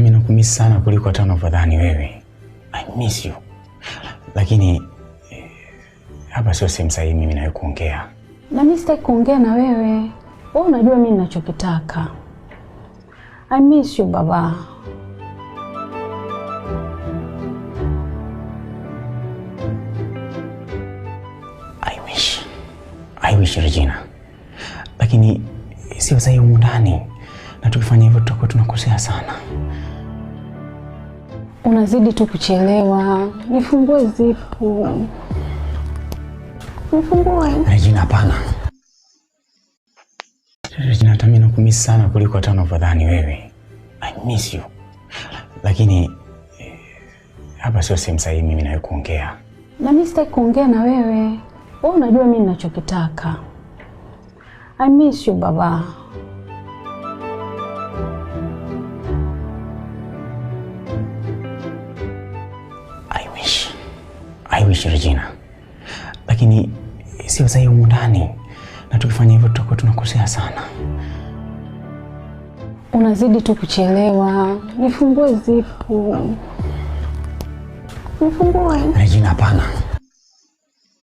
mimi nakumiss sana kuliko hata unavyodhani wewe. I miss you. Lakini hapa sio sehemu sahihi mimi na wewe kuongea. Na mimi sitaki kuongea na wewe. Wewe unajua mimi ninachokitaka. I miss you baba. I wish. I wish Regina. Lakini sio sahihi humu ndani. Na tukifanya hivyo tutakuwa tunakosea sana. Unazidi tu kuchelewa. Nifungue zipu. Nifungue. Regina, hapana. Regina, hata mimi nakumiss sana kuliko hata unavyodhani wewe. I miss you. Lakini hapa sio sehemu sahihi mimi na wewe kuongea. Na mimi sitaki kuongea na wewe. Wewe unajua mimi ninachokitaka. I miss you baba. I wish. I wish Regina. Lakini sio sahihi humu ndani. Na tukifanya hivyo tutakuwa tunakosea sana. Unazidi tu kuchelewa. Nifungue zipu. Nifungue. Regina, hapana.